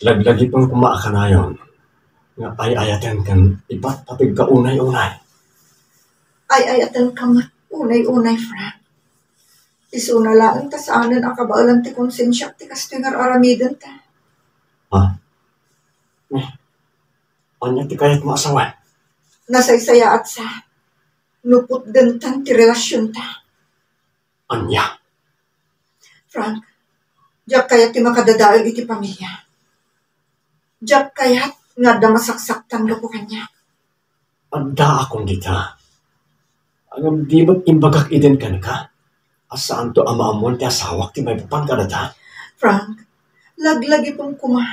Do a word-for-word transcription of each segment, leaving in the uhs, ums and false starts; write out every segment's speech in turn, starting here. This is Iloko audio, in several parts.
Laglagipem koma a kanayon nga ay-ayaten ken ipatpategka unay-unay. Ay-ayatenka met unay-unay, Frank. Isuna laeng ta saanen a kabaelan ti konsensiak ti kastoy nga ar-aramidenta. Ha? Eh, ania ti kayatmo a sawen? Nasaysayaat sa no putdentan ti relasionta. Ania? Frank, diak kayat ti makadadael iti pamilia. Diak kayat nga adda masaksaktan gapu kaniak. Addaakon dita. Ngem di met imbagak idin kenka a saanto a maammoan ti asawak ti maipapan kadata? Frank, laglagipem koma.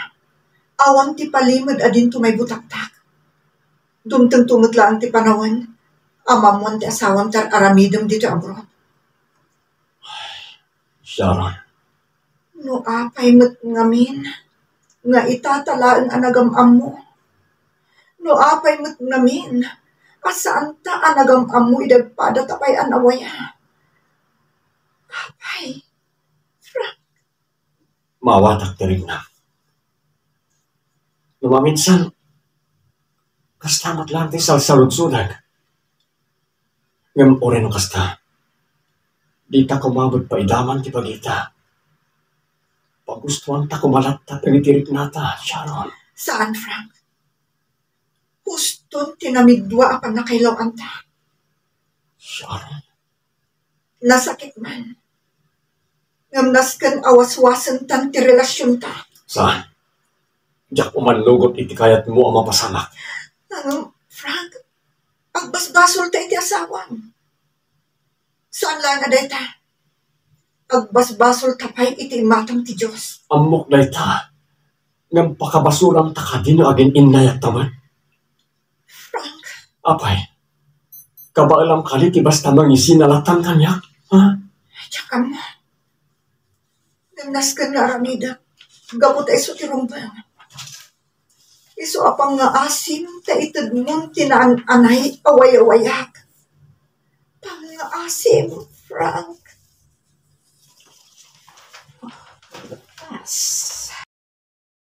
Awan ti palimed a dinto maibutaktak. Dumtengto met laeng ti panawen a maammoan ti asawam ti ar-aramidem ditoy abroad. Sharon. No apay met ngamin nga itata laeng a nagam-ammo. No apay met ngamin a saanta a nagam-ammo idi agpada ta pay a nawaya. Apay, Frank. Maawatak ti riknam. No maminsan, kasta met laeng ti salsaludsodak. Ngem uray no kasta, dita koma met paidaman ti pagita. Pagustoanta koma latta dagiti riknata, Sharon. Saan, Frank. Huston ti namidua a pannakailawanta. Sharon. Nasakit man. Ngem nasken a waswasentan ti relasionta. Saan? Diak umannugot iti kayatmo a mapasamak. Ngem, Frank, agbasbasolta iti asawam. Saan laeng a dayta. Agbasbasolta pay iti imatang ti Dios. Ammok dayta. Ngem pakabasolanta kadi no agin-innayatta met? Frank. Apay, kabaelam kadi ti basta mangisina latta kaniak, ha? Diak ammo. Ngem nasken nga aramidek, gapu ta isu ti rumbeng. Isu a pangngaasim ta itedmon ti naan-anay a wayawayak. Pangngaasim, Frank.